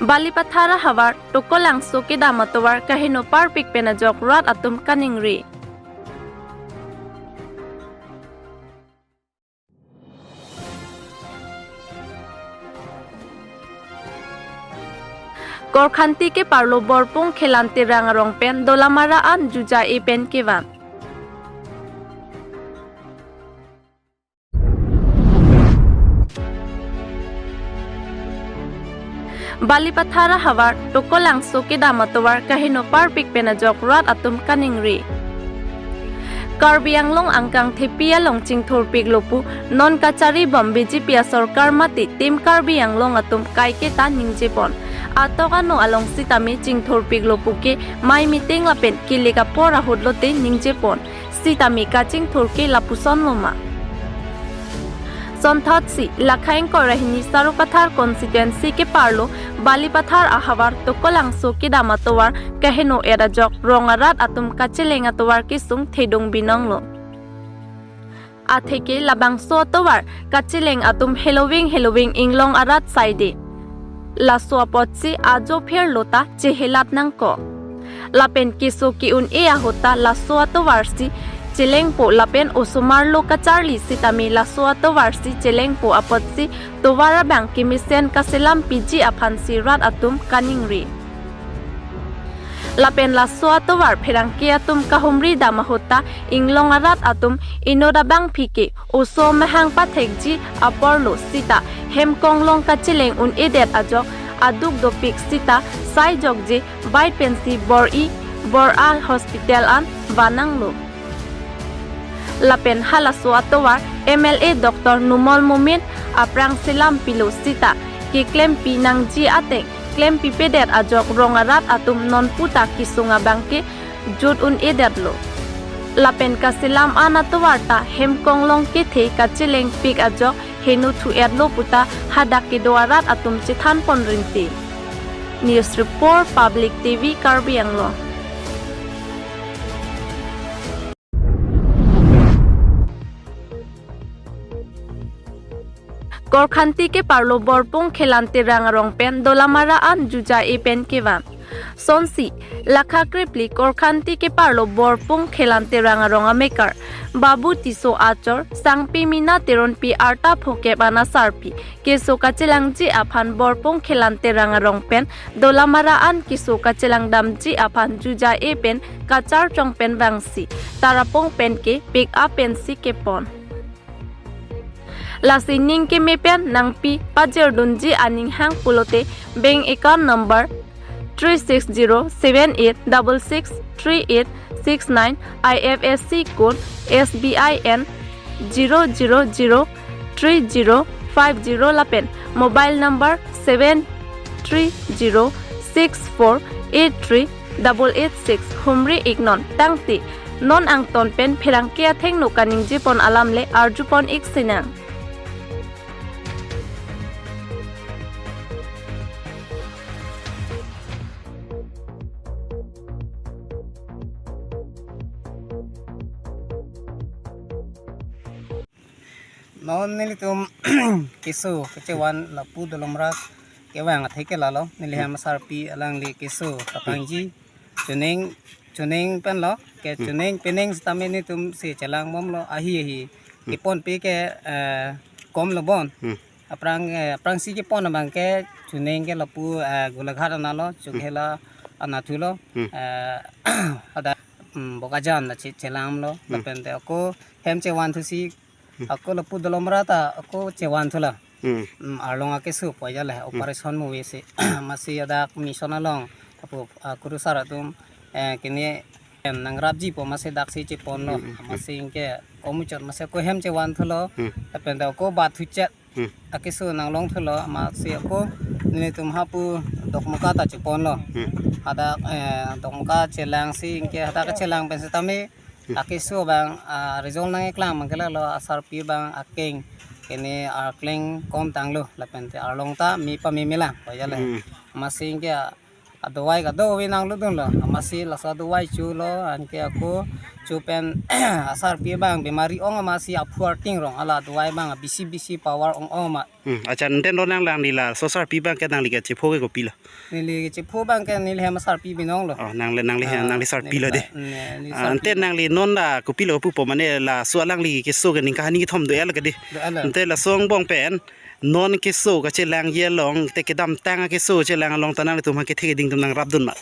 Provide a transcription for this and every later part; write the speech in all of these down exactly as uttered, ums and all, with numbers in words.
Balipathar ahavar Tokolangso kedam atovar kaheno parpik pen ajok rat atum kaningri. Korkanthi keparlo Borpung Khelan Terang arong pen Dolamara an juja-e pen kevan. Balipathar ahavar Tokolangso kedam atovar kaheno parpik pen ajok rat atum kaningri. Karbi Anglong angkang thepi along chingthurpiklo pu non kacharibom B J P asorkar mate Team Karbi Anglong atum kaiketa ningjepon. Atok ano along sitame chingthurpiklo puke mai meeting lapen kilik apor ahut lote ningjepon. Sitame kachingthur ke lapuson loma. Sonthotsi lakha ingkoi ra hini Sarupathar constituency keparlo Balipathar ahavar Tokolangso kedam atovar kaheno-et ajok rong arat atum kacheleng atovar kesung thedung binonglo. Atheke labangso atovar kacheleng atum heloving heloving inglong arat saide. Laso apotsi ajo pherlo ta chehelat nangkok. Lapen keso ke-un-e ahut ta laso atovarsi chelengpo lapen osomar lo kacharli sitame laso atovarsi chelengpo apotsi tovar abang kemesen kaselam piji aphansi rat atum kaningri. Lapen laso atovar pherangke atum kahumri dam ahut ta inglong arat atum inut abangpi ke oso mahang pathekji aporlo sita hem konglong kacheleng un-edet ajok aduk dopik sita sai jokje bai pensi bor-i bor-a hospital an vananglo. Lapen halaso atovar M L A Doctor Numal Momin aphrang selam pilo sita keklempi nangji ateng klempipedet ajok rong arat atum nonpu ta kesung abang ke jut un-edetlo. Lapen kaselam an atovar ta hem konglong kethe kachelengpik ajok heno thu-etlo puta hadak kedo arat atum chethanpon rinti. News Report, Public T V, Karbi Anglong. Korkanthi keparlo Borpung Khelan Terang arong pen Dolamara an juja-e pen kevan. Sonsi, lakha krepli Korkanthi keparlo Borpung Khelan Terang arong amekar Babu Tisso achor Sangpi Mina Teronpi arta phokep an asarpi keso kachelangji aphan Borpung Khelan Terang arong pen Dolamara an keso kachelangdamji aphan juja-e pen kacharchong pen vangsi Tarapung pen ke pick up pensi kepon. Lasi ning keme pen nangpi pajirdunji aning hang pulote bank account number three six zero seven eight double six three eight six nine, I F S C code S B I N zero zero zero three zero five zero lapen mobile number seven three zero six four eight three double eight six humri iknon tangte non angton pen pherangke athengno kaningjepon alam le arjupon ik sinang. Non nelitum keso kachevan lapu Dolamara kevang atheke lalo neli hem asarpi alangli keso kapangji chuning chuning penlo ke Hmm. chuning pening sitame netum si chelangbomlo ahi ahi Hmm. keponpe ke eh, komlo bon. Hmm. Aphrang eh, aphrangsi kepon abang ke chuning ke lapu eh, Golaghat analo Hmm. Chokhela anathulo Hmm. eh, ada mm, Bokajan la che- chelanglo Hmm. lapente ako hem chevanthusi Hmm. ako lapu Dolamara ta ako chevanthula. Hmm. Mm, arlong akeso poja le Hmm. operation movie si masi adak mission along apu ah, kurusar atum eh, kini em nangrapji po masi daksi cheponlo Hmm. masi ingke komuchot masi ako hem chevanthulo Hmm. lapente ako bathuchet Hmm. akeso nanglongthulo masi ako nelitum hapu Dokmoka ta cheponlo Hmm. hadak eh, Dokmoka chelangsi ingke hadak chelang pen sitame Hmm. akeso abang ah, result nangkeklang abang ke lalo asarpi abang akeng kene arkleng kom tanglo lapente arlong ta mi pame melang poja le Hmm. masi ingke adawai kadokave nanglutdunlo. Amatsi laso adawai cholo, anke ako cho pen asarpi abang bemari ong amatsi aphu arting rong, hala adawai abang bisi bisi power ong ong ma. Hmm, acha, ante non nang, nangli laso sarpi abang ke nangli kachepho ke kopilo? Neli kachepho abang ke neli hem asarpi binong lo. Oh, nangli, nangli hem, ah, nangli sarpi neli lo de. Ba-, ne-, neli ah, sarpi ante lo. Nangli non la kopilo pupo, mane laso alangli keso ke ningkan hini kethom do-el ke de. Do-el. Ante laso angbong pen non keso kachelangji along, te kedamtang keso chelang along ta nanglitum aphan kethe keding atum nangrapdun ma?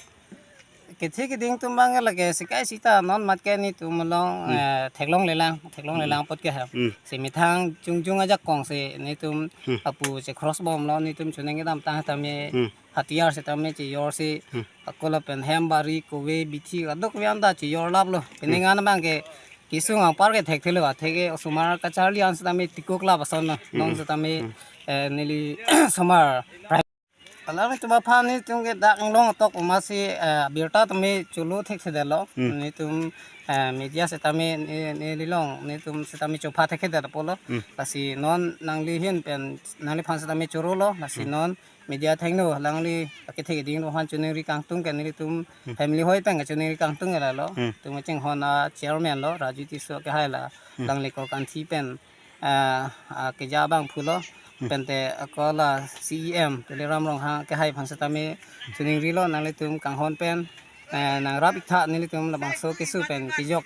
Kethe keding atum abang lake sekai sita non mat ke netum along, hmm, eh, theklonglelang, theklonglelang, hmm, apot ke ha. Hmm. Si methang chungjung ajakong si netum, hmm, apu che cross bomlo, netum chuning kedamtang tame, hmm, hatiyar setame chejor si, hmm, ako lapen hem bari kove bithi kadokave anta chejor laplo. Hmm. Penang an abang ke kesung anpar ke thekthelo, atheke osomar kacharli an setame tikok lap ason lo. Hmm. Non setame, hmm, eh, neli osomar. Alangtum aphan netum ke dak inglong atok amatsi, eh, birta tame cholo thekthedetlo. Hmm. Netum, eh, media setame ne, nelilong, netum setame chopha thekthedet apotlo. Hmm. Lasi non nangli ahin pen, nangliphan setame chorolo, lasi, hmm, non media thengno, alangli akethe keding aphan choningri kangtung ke nelitum, hmm, family hoi pen kachoningri kangtung ke lalo. Hmm. Tum kachinghon a-chairman lo, Raju Tisso kehai la, hmm, alangli Korkanthi pen, ah, ah, keja abang phulo, hmm, pente ako la C E M Tuliram Ronghang kehai aphan setame choningrilo, nanglitum kanghon pen, eh, nangrap iktha, nelitum labangso keso pen kejok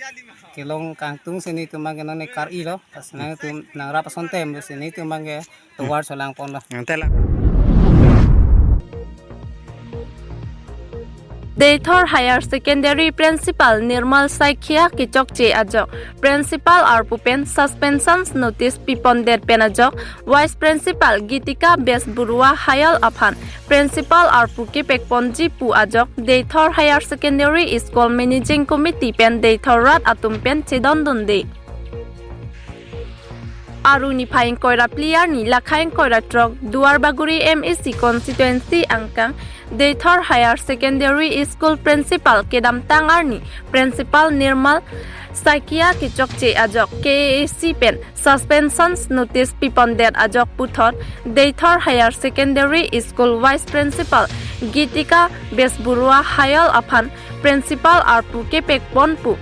kelong kangtung si netum abang ke non ne kar-ilo, pas nangtum nangrap ason tem lo si netum abang ke tovar cholangponlo. Ante la. Deithor Higher Secondary Principal Nirmal Saikia kechokche ajok Principal arpu pen suspension notice pipondet pen ajok Vice Principal Gitika Besbarua Hayal aphan Principal arpu kepekponji pu ajok Deithor Higher Secondary School Managing Committee pen Deithor rat atum pen chedondunde. Aru niphai ingkoi ra phli arni, lakha ingkoi ra throk, Duarbagori M A C constituency angkang Deithor Higher Secondary School Principal kedamtang arni Principal Nirmal Saikia kechokche ajok K A A C pen suspension notice pipondet ajok puthot Deithor Higher Secondary School Vice Principal Gitika Besbarua Hayal aphan Principal arpu kepekpon pu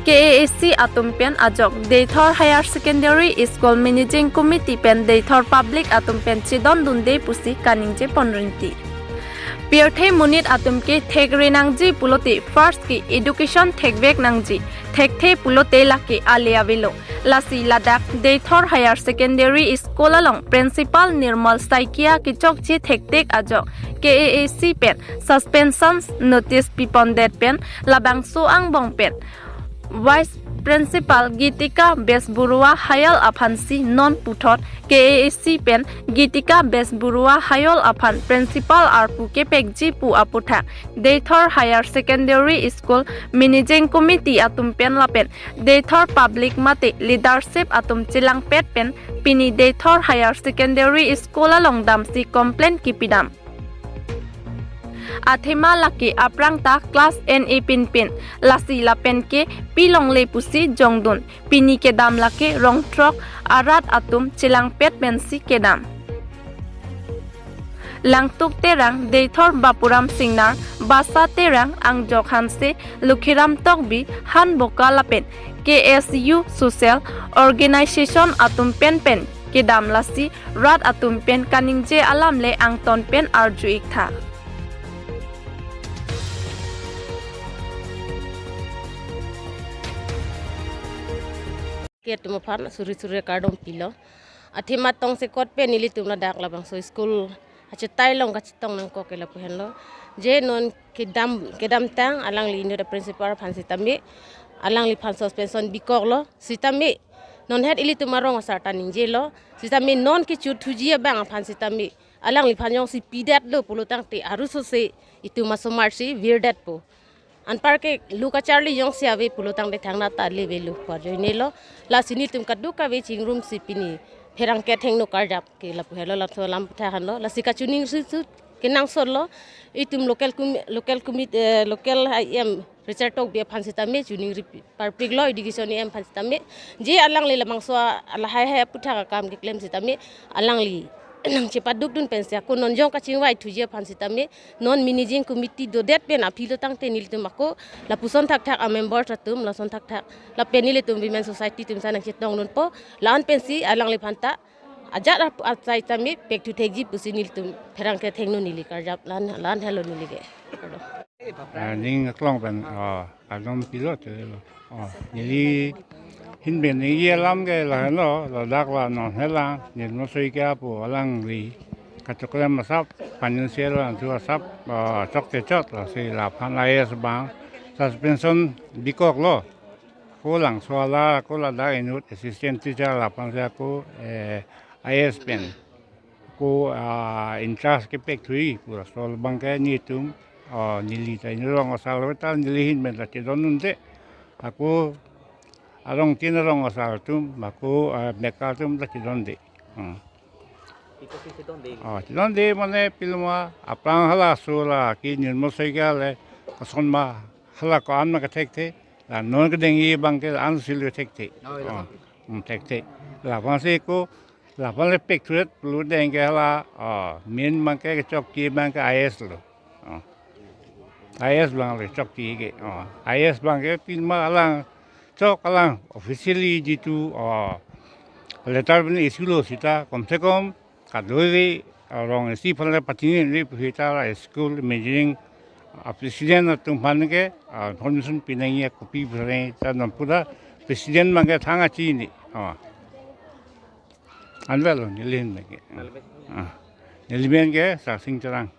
K A A C atum pen ajok Deithor Higher Secondary School Managing Committee pen Deithor public atum pen chedondunde pusi kaningje ponrinti. Pirthe monit atum ke thekre nangji pulote first ke education thekvek nangji, thekthe pulote lake ale avelo. Lasi ladak Deithor Higher Secondary School along Principal Nirmal Saikia kechokche thektek ajok K A A C pen suspension notice pipondet pen labangso angbong pen Vice Principal Gitika Besbarua Hayal aphansi non puthot K A A C pen Gitika Besbarua Hayal aphan Principal arpu kepekji pu aputhak Deithor Higher Secondary School Managing Committee atum pen lapen Deithor public mate leadership atum chelangpet pen pini Deithor Higher Secondary School along damsi complaint kipidam. Athema lake aphrang ta class en-e pinpin, lasi lapen ke pilongle pusi jongdun. Pini kedam lake rong throk arat atum chelangpet pensi kedam. Langtuk Terang, Deithor Bapuram Singnar, Basa Terang, Angjok Hanse, Lukhiram Tokbi, Han Boka lapen K S U Social Organization atum pen pen kedam, lasi rat atum pen kaningje alam le angton pen arju iktha. Ke atum aphan suri suri kardom pilo. Athema tongsekot pen nelitum ladak labangso school achetai along kachetong nangkok ke lapu henlo. Je non kedam, kedamtang alangli inut a-principal aphan sitame alangliphan suspension bikoklo. Sitame non het ilitum arong asar ta ningjelo. Sitame non kechothuji abang aphan sitame alangliphan jongsi pidetlo pulotangte arusose itum asomarsi virdetpo. Anparke lo kacharli jongsi ave pulotangte thangnat ta le avelo pu ajoinelo. Lasi nelitum kadokave chingrumsi pini pherangke athengno karjap ke lapu helo, laso alam aputhak henlo. Lasi kachiningri su kenangsotlo. Itum local com-, local commit-, eh, local E M Richard Tokbi aphan sitame chiningri pi-, parpiklo, education E M aphan sitame. Je alangli labangso a lahai hai aputhak akam keklem sitame alangli nangchepadukdun pensi ako non jong kachingvai thuji aphan sitame non managing committee dodet pen aphi lo tangte nelitum ako lapuson thakthak a-member atum lason thakthak lapen nelitum Women Society atum sa nangchetongdunpo, la-an pensi alangliphan ta ajat ap-, achai tame pek thu thekji pusi nelitum pherangke thengno neli karjap lan lan helo neli ke. Ah, ning aklong pen, ah, kardom pilo te lo. Ah, neli hin pen neli alam ke lahenlo, ladak la non hela, Nirmal Saikia pu alangli kachoklem asap, financial an thu asap, ah, chokche chot lasi laphan I A S abang suspension bikoklo. Ko Langso hala, ko ladak inut assistant teacher laphan si ako, eh, I A S pen ko, ah, in charge kepek thuji pu laso abang ke nelitum, ah, neli ta inut rong asar lo ta neli hin pen ta chedondunde. Ako arong tin arong asar atum, ako, ah, meka atum ta chedonde. Hmm. Ito si chedonde. Oh, chedonde mane pilma aphrang halaso la ke Nirmal Saikia le koson ma hala ko-an ma kethekthe, la non kedengji abang ke an si lo thekthe. Oh, ito. Oh, hmm, thekthe. Laphan si ko, laphan le pek thuret lo deng ke hala, oh, main abang ke kechokche abang ke I A S lo. Oh. I A S abang le chokche ke. Oh. I A S abang ke pilma alang chok alang officially jitu, oh, letter pen issue lo sita kom se kom kadoi, ah, rong isi aphan le pachini ni pu sita la school managing, ah, president atum aphan ke, ah, information pinangji a copy aphan ta non pura president abang ke thang achini. Oh. Anvelo neli hin abang ke. Ah. Neli amen ke Sarsing Terang.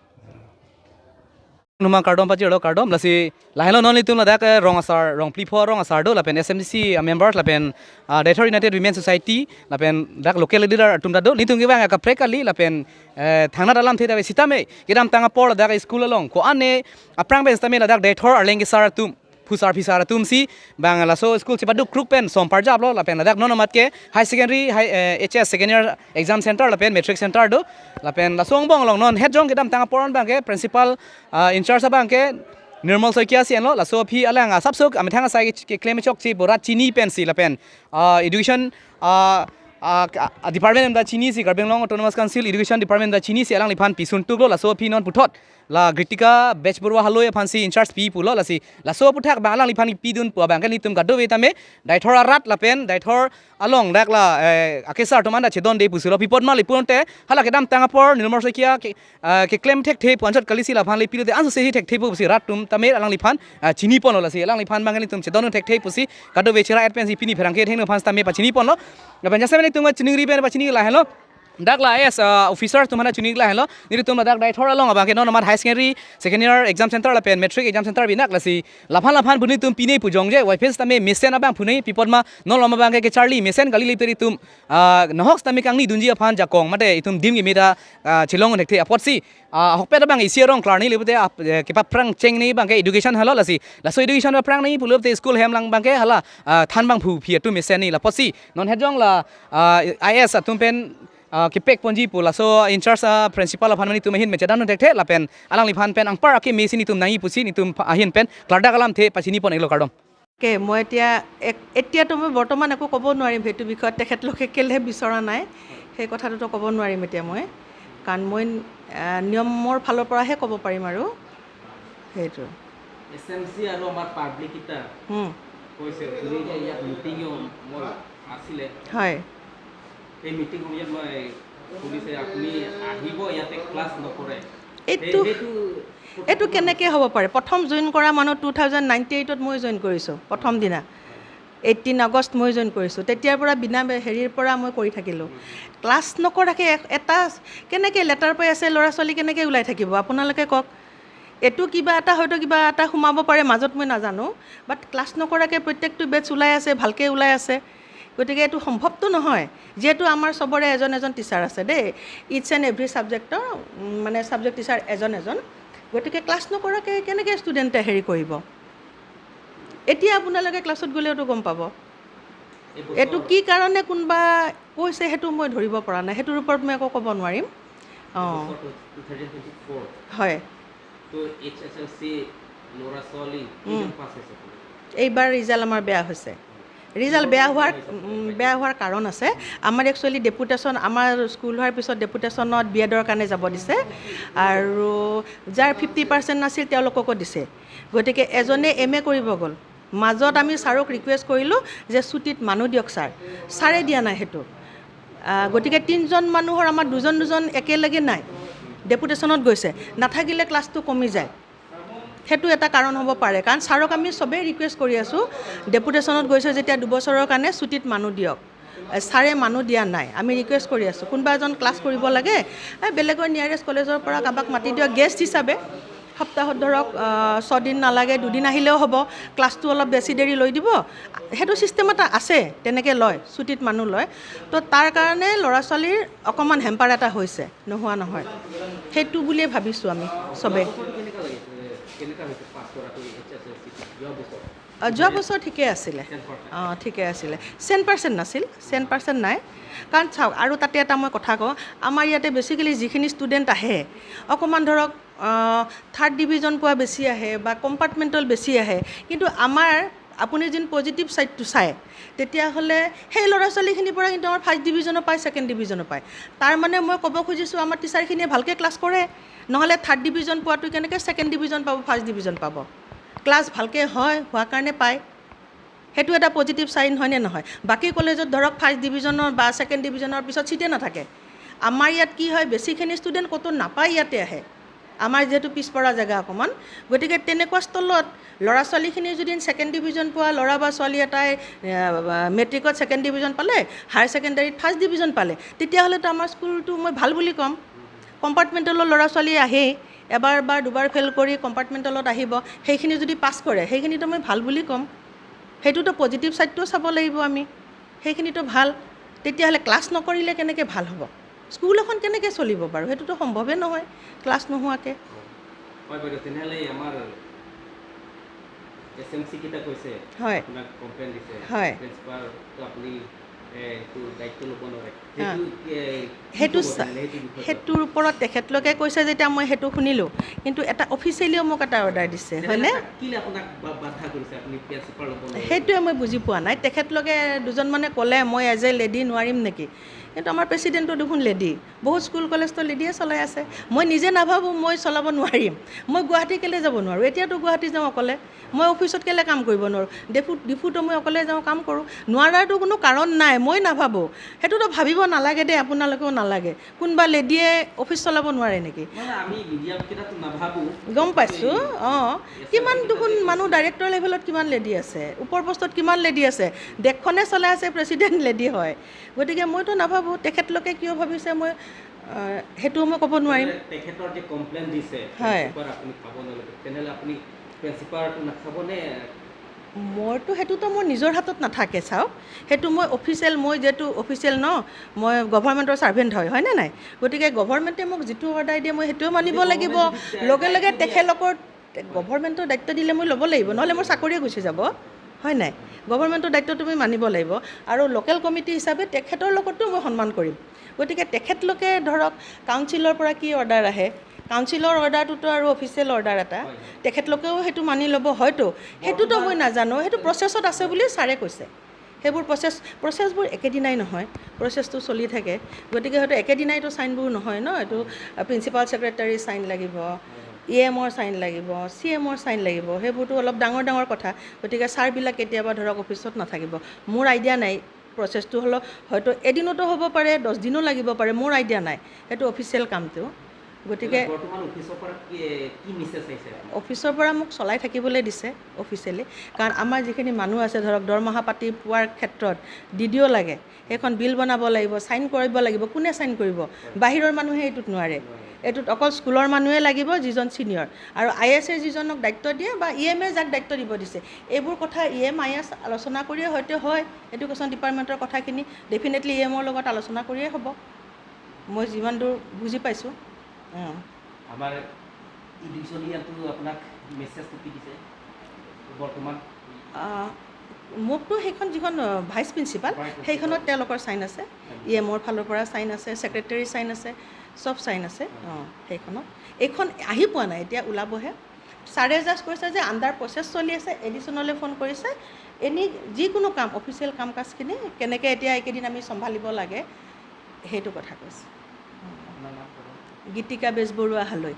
Numa kardom pajirlo, kardom. Lasi lahenlo non nelitum ladak, eh, rong asar, rong phli pho rong asar do, lapen S M C C, ah, members, lapen, ah, Deithor United Women Society, lapen dak local leader atum ta do, nelitum kevang akaprek kali, lapen, eh, thangnat alamthe ta ave sitame, kedamtang apor ladak school along ko-an ne aphrang pen sitame ladak Deithor arleng kesar atum, phusar phisar atum si, bang laso school chepaduk kruk pen som parjaplo, lapen ladak non amat ke high secondary, high, eh, H S second year exam center lapen matric center do, lapen laso angbong along non het jong kedamtang apor an abang ke principal, ah, in charge abang ke Nirmal Saikia si enlo, laso aphi alang asapso amethang asai ke, keklem chokche pu rat chini pensi lapen, ah, education, ah, ah, ka-, ah, department ta chini si, Karbi Anglong Autonomous Council education department ta chini si alangliphan pisun tuklo, laso aphi non puthot la Gritika Bechbarua haloi aphan si in charge pi pulo, lasi laso aphuthak abang alangliphan pidun pu abang ke nelitum kadokave tame Deithor arat lapen Deithor along dak la, eh, akesar atum anta chedonde pusi lo, pi apot ma le pulote hala kedamtang apor Nirmal Saikia ke, ah, keklem thekthe pu anchot kali si laphan le pilote anso si thekthe pusi rat atum tame alangliphan, ah, chiniponlo, lasi alangliphan abang nelitum chedon thekthe pusi kadokave chera-et pensi pini pherangke thengno aphan tame pachiniponlo. Lapen jasemet nelitum chiningri pen pachini lahenlo. Dak la I A S, ah, officer atum aphan ta chini lahenlo. Nelitum ladak Deithor along abang ke non amat high secondary second year exam center lapen matric exam center binong, lasi laphan laphan pu nelitum pine pu jongje, Y P S tame mesen abang pu nangji, pi apot ma non lom abang ke kecharli mesen kali le itum, ah, nahok tame kangni dunji aphan jakong mate itum adim keme ta, ah, chelong thekthe apotsi, ah, ahokpet abang isi arong klarni le pute ap-, eh, kepaphrang chengni abang ke education helo, lasi laso education paphrang nangji pulote school hem lang abang ke hala, ah, than bangphu aphi atum mesen ni, lapotsi non het jong la, ah, I A S atum pen, ah, kepek ponji pu laso in charge, ah, principal aphan nelitum ahin pen chedon thekthe lapen alangliphan pen anpar akeme si nelitum nangji pusi nelitum pha-, ahin pen klardak alamthe pachinipon-iklo, kardom. Okay, মই এতিয়া এক-, এতিয়াতো মই বৰ্তমান একো ক'ব নোৱাৰিম সেইটো বিষয়ত, তেখেতলোকে কেলে বিচৰা নাই সেই কথাটোতো ক'ব নোৱাৰিম এতিয়া মই, কাৰণ মই, আহ, নিয়মৰ ফালৰ পৰাহে ক'ব পাৰিম আৰু সেইটো। এছ এম চি আৰু আমাৰ পাব্লিক কেইটা হুম। কৈছে, আপুনি যে ইয়াত মিটিং মই আছিলে, হয়। সেই মিটিং সময়ত মই শুনিছে আপুনি আহিব, ইয়াতে ক্লাছ নকৰে। এইটো, সেই-, সেইটো এইটো কেনেকে হ'ব পাৰে? প্ৰথম জইন কৰা মানুহ টু থাউজেণ্ড নাইনটি এইটত মই জইন কৰিছোঁ, প্ৰথম দিনা। এইটিন আগষ্ট মই জইন কৰিছোঁ। তেতিয়াৰ পৰা বিনা বে-, হেৰিৰ পৰা মই কৰি থাকিলোঁ। ক্লাছ নকৰাকে এ-, এটা কেনেকে লেটাৰ পাই আছে, ল'ৰা ছোৱালী কেনেকে ওলাই থাকিব? আপোনালোকে কওক। এইটো কিবা এটা, হয়তো কিবা এটা সোমাব পাৰে মাজত, মই নাজানো। বাট ক্লাছ নকৰাকে প্ৰত্যেকটো বেটছ ওলাই আছে, ভালকে ওলাই আছে। গতিকে এইটো সম্ভৱতো নহয়, যিহেতু আমাৰ চবৰে এজন এজন টিচাৰ আছে দেই, ইটছ এণ্ড এভৰি ছাবজেক্টৰ, উম, মানে ছাবজেক্ট টিচাৰ এজন এজন। গতিকে ক্লাছ নকৰাকে কেনেকে ষ্টুডেণ্টে হেৰি কৰিব? এতিয়া আপোনালোকে ক্লাছত গ'লেওতো গম পাব। এই বছৰ এইটো কি কাৰণে কোনোবা কৈছে সেইটো মই ধৰিব পৰা নাই, সেইটোৰ ওপৰত মই একো ক'ব নোৱাৰিম। এই অ। বছৰ টু থাউজেণ্ড টুৱেণ্টি ফ'ৰ। হয়। তো এইচ এছ এল চি ল'ৰা ছোৱালী উম। কেইজন পাছ হৈছে আপোনাৰ? এইবাৰ ৰিজাল্ট আমাৰ বেয়া হৈছে। ৰিজাল্ট বেয়া হোৱাৰ, উম, বেয়া হোৱাৰ কাৰণ আছে। আমাৰ একচুৱেলি ডেপুটেশ্যন, আমাৰ স্কুল হোৱাৰ পিছত ডেপুটেশ্যনত বি এডৰ কাৰণে যাব দিছে, আৰু যাৰ ফিফটি পাৰ্চেণ্ট নাছিল তেওঁলোককো দিছে। গতিকে এজনে এম এ কৰিব গ'ল, মাজত আমি ছাৰক ৰিকুৱেষ্ট কৰিলোঁ যে ছুটীত মানুহ দিয়ক ছাৰ, ছাৰে দিয়া নাই সেইটো। আহ, গতিকে তিনিজন মানুহৰ আমাৰ দুজন দুজন একেলগে নাই, ডেপুটেশ্যনত গৈছে, নাথাকিলে ক্লাছটো কমি যায়। সেইটো এটা কাৰণ হ'ব পাৰে, কাৰণ ছাৰক আমি চবেই ৰিকুৱেষ্ট কৰি আছোঁ, ডেপুটেশ্যনত গৈছে যেতিয়া দুবছৰৰ কাৰণে ছুটীত মানুহ দিয়ক। এ, ছাৰে মানুহ দিয়া নাই, আমি ৰিকুৱেষ্ট কৰি আছোঁ, কোনোবা এজন ক্লাছ কৰিব লাগে, এ, বেলেগৰ নিয়াৰেষ্ট কলেজৰ পৰা কাৰোবাক মাতি দিয়ক গেষ্ট হিচাপে। সপ্তাহত ধৰক, আহ, ছদিন নালাগে, দুদিন আহিলেও হ'ব, ক্লাছটো অলপ বেছি দেৰি লৈ দিব। সেইটো ছিষ্টেম এটা আছে, তেনেকৈ লয়, ছুটীত মানুহ লয়। তো তাৰ কাৰণে ল'ৰা ছোৱালীৰ অকণমান হেম্পাৰ এটা হৈছে, নোহোৱা নহয়, সেইটো বুলিয়ে ভাবিছোঁ আমি চবেই। কেনেকুৱা লাগিছে? কেনেকুৱা হৈছে পাছ কৰাটো এইচ এছ এল চি যোৱা বছৰ? আহ, যোৱা বছৰ ঠিকে আছিলে। Cent percent? অ, ঠিকে আছিলে। চেণ্ট পাৰ্চেণ্ট নাছিল, চেণ্ট পাৰ্চেণ্ট নাই। কাৰণ চাওক, আৰু তাতে এটা মই কথা কওঁ, আমাৰ ইয়াতে বেচিকেলি যিখিনি ষ্টুডেণ্ট আহে, অকণমান ধৰক, আহ, থাৰ্ড ডিভিজন পোৱা বেছি আহে বা কম্পাৰ্টমেণ্টেল বেছি আহে, কিন্তু আমাৰ, আপুনি যোন পজিটিভ ছাইডটো চায়, তেতিয়াহ'লে সেই ল'ৰা ছোৱালীখিনিৰ পৰা কিন্তু আমাৰ ফাৰ্ষ্ট ডিভিজনো পায়, ছেকেণ্ড ডিভিজনো পায়। তাৰ মানে মই ক'ব খুজিছোঁ, আমাৰ টিচাৰখিনিয়ে ভালকৈ ক্লাছ কৰে, নহ'লে থাৰ্ড ডিভিজন পোৱাটো কেনেকৈ ছেকেণ্ড ডিভিজন পাব, ফাৰ্ষ্ট ডিভিজন পাব? ক্লাছ ভালকৈ হয়, হোৱাৰ কাৰণে পায়। সেইটো এটা পজিটিভ চাইন হয়নে নহয়? বাকী কলেজত ধৰক ফাৰ্ষ্ট ডিভিজনৰ বা ছেকেণ্ড ডিভিজনৰ পিছত ছিটে নাথাকে। আমাৰ ইয়াত কি হয়, বেছিখিনি ষ্টুডেণ্ট ক'তো নাপায়, ইয়াতে আহে। আমাৰ যিহেতু পিছপৰা জেগা অকণমান, গতিকে তেনেকুৱা স্থলত ল'ৰা ছোৱালীখিনি যদি ছেকেণ্ড ডিভিজন পোৱা ল'ৰা বা ছোৱালী এটাই, এ, মেট্ৰিকত ছেকেণ্ড ডিভিজন পালে, হায়াৰ ছেকেণ্ডেৰীত ফাৰ্ষ্ট ডিভিজন পালে, তেতিয়াহ'লেতো আমাৰ স্কুলটো মই ভাল বুলি ক'ম। কম্পাৰ্টমেণ্টেলৰ ল'ৰা ছোৱালী আহেই, এবাৰ বা দুবাৰ ফেইল কৰি কম্পাৰ্টমেণ্টেলত আহিব, সেইখিনি যদি পাছ কৰে, সেইখিনিতো মই ভাল বুলি ক'ম। সেইটোতো পজিটিভ ছাইডটো চাব লাগিব আমি, সেইখিনিতো ভাল। তেতিয়াহ'লে ক্লাছ নকৰিলে কেনেকৈ ভাল হ'ব? স্কুল এখন কেনেকৈ চলিব বাৰু? সেইটোতো সম্ভৱে নহয় ক্লাছ নোহোৱাকৈ। হয় বাইদেউ, তেনেহ'লে আমাৰ এছ এম চি কেইটা কৈছে, হয়। আপোনাক কমপ্লেইন দিছে, হয়। প্ৰিন্সিপালটো আপুনি, এ, এইটো দায়িত্ব ল'ব নোৱাৰে। হা। সেইটো, এ, কি সেইটো ক'ব চা-, তেনেহ'লে সেইটো বিষয়ত? সেইটোৰ ওপৰত তেখেতলোকে কৈছে যেতিয়া মই সেইটো শুনিলোঁ, কিন্তু এটা অফিচিয়েলিও মোক এটা অৰ্ডাৰ দিছে, তেনেহ'লে হয়নে? তাক কিলে আপোনাক বা-, বাধা কৰিছে, আপুনি প্ৰিন্সিপাল ল'ব নোৱাৰে? সেইটোৱে মই বুজি পোৱা নাই। তেখেতলোকে দুজনমানে ক'লে মই এজ এ লেডি নোৱাৰিম নেকি? কিন্তু আমাৰ প্ৰেচিডেণ্টটো দেখোন লেডি, বহুত স্কুল কলেজতো লেডিয়ে চলাই আছে। মই নিজে নাভাবোঁ মই চলাব নোৱাৰিম। মই গুৱাহাটী কেলে যাব নোৱাৰোঁ? এতিয়াতো গুৱাহাটী যাওঁ অকলে। মই অফিচত কেলে কাম কৰিব নোৱাৰোঁ? ডিফু, ডিফুতো মই অকলে যাওঁ, কাম কৰোঁ। নোৱাৰাৰতো কোনো কাৰণ নাই, মই নাভাবোঁ। সেইটোতো ভাবিব নালাগে দেই, আপোনালোকেও নালাগে। কোনোবা লেডিয়ে অফিচ চলাব নোৱাৰে নেকি? মানে আমি মিডিয়াকেইটাতো নাভাবোঁ। গম পাইছোঁ, এই, অ। এছ আৰ কিমান চি দেখোন কেইটাতে মানুহ কৈছে। ডাইৰেক্টৰ লেভেলত কিমান লেডি আছে, ওপৰ পোষ্টত কিমান লেডি আছে। দেশখনে চলাই আছে, প্ৰেচিডেণ্ট লেডি হয়। গতিকে মইতো নাভাবোঁ, তেখেতলোকে কিয় ভাবিছে মই, আহ, সেইটো মই ক'ব নোৱাৰিম। তেখেতৰ যে কমপ্লেইন দিছে, হয়। প্ৰিন্সিপাল আপুনি পাব নালাগে, তেনেহ'লে আপুনি প্ৰিন্সিপালটো নাচাব নে? মোৰতো সেইটোতো মোৰ নিজৰ হাতত নাথাকে, চাওক। সেইটো মই অফিচিয়েল, মই যিহেতু অফিচিয়েল ন, মই গভৰ্ণমেণ্টৰ ছাৰ্ভেণ্ট হয়, হয়নে নাই? গতিকে গভৰ্ণমেণ্টে মোক যিটো অৰ্ডাৰ দিয়ে, মই সেইটোৱে মানিব লাগিব। গভৰ্ণমেণ্টে যদি লগে লগে দায়িত্ব দিয়ে। তেখেতলোকৰ, তে-, গভৰ্ণমেণ্টৰ দায়িত্ব দিলে মই ল'ব লাগিব, নহ'লে মোৰ চাকৰিয়ে গুচি যাব, হয় নাই? গভৰ্ণমেণ্টৰ দায়িত্বটো মই মানিব লাগিব। আৰু লোকেল কমিটি হিচাপে তেখেতৰ লগতো মই সন্মান কৰিম। গতিকে তেখেতলোকে ধৰক কাউন্সিলৰ পৰা কি অৰ্ডাৰ আহে, কাউন্সিলৰ অৰ্ডাৰটোতো আৰু অফিচিয়েল অৰ্ডাৰ এটা, হয়, হয়। তেখেতলোকেও সেইটো মানি ল'ব হয়তো, সেইটোতো মই নাজানো, সেইটো প্ৰচেছত আছে বুলি ছাৰে কৈছে। সেইবোৰ প্ৰচেছ, প্ৰচেছবোৰ একেদিনাই নহয়, প্ৰচেছটো চলি থাকে। গতিকে হয়তো একেদিনাইতো চাইনবোৰ নহয় ন, এইটো, আ, প্ৰিন্সিপাল ছেক্ৰেটাৰী চাইন লাগিব, ই এমৰ চাইন লাগিব, চি এমৰ চাইন লাগিব, সেইবোৰতো অলপ ডাঙৰ ডাঙৰ কথা। গতিকে ছাৰবিলাক কেতিয়াবা ধৰক অফিচত নাথাকিব, মোৰ আইডিয়া নাই। প্ৰচেছটো হ'লে হয়তো এদিনতো হ'ব পাৰে, দহ দিনো লাগিব পাৰে, মোৰ আইডিয়া নাই, সেইটো অফিচিয়েল কামটো। গতিকে বৰ্তমান অফিচৰ পৰা কি, কি মেছেজ আহিছে আপোনাক? অফিচৰ পৰা মোক চলাই থাকিবলৈ দিছে অফিচিয়েলি, কাৰণ আমাৰ যিখিনি মানুহ আছে, ধৰক দৰমহা পাতি পোৱাৰ ক্ষেত্ৰত ডি ডি অ' লাগে, সেইখন বিল বনাব লাগিব, চাইন কৰিব লাগিব। কোনে চাইন কৰিব? বাহিৰৰ মানুহে এইটোত নোৱাৰে। এইটোত অকল স্কুলৰ মানুহে লাগিব, যিজন ছিনিয়ৰ, আৰু আই এছে যিজনক দায়িত্ব দিয়ে বা ই এমে যাক দায়িত্ব দিব দিছে। এইবোৰ কথা ই এম, আই এছ আলোচনা কৰিয়ে হয়তো হয়, এডুকেশ্যন ডিপাৰ্টমেণ্টৰ কথাখিনি ডেফিনেটলি ই এমৰ লগত আলোচনা কৰিয়ে হ'ব, মই যিমান দূৰ বুজি পাইছোঁ। অ। আমাৰ এডুকেশ্যন ইয়াতো আপোনাক মেছেজটো কি দিছে বৰ্তমান? আহ, মোকতো সেইখন যিখন, আহ, ভাইচ প্ৰিন্সিপাল, ভাইচ প্ৰিন্সিপাল। সেইখনত তেওঁলোকৰ চাইন আছে, হয়। ই এমৰ ফালৰ পৰা চাইন আছে, ছেক্ৰেটেৰী চাইন আছে, চব চাইন আছে। হয়। অ, সেইখনত। এইখন আহি পোৱা নাই, এতিয়া ওলাবহে। ছাৰে জাষ্ট কৈছে যে আণ্ডাৰ প্ৰচেছ চলি আছে, এডিশ্যনলৈ ফোন কৰিছে, এনি যিকোনো কাম, অফিচিয়েল কাম কাজখিনি কেনেকৈ এতিয়া এইকেইদিন আমি চম্ভালিব লাগে, সেইটো কথা কৈছে। আপোনাৰ নাম ক'ব? গীতিকা বেজবৰুৱা হালৈ।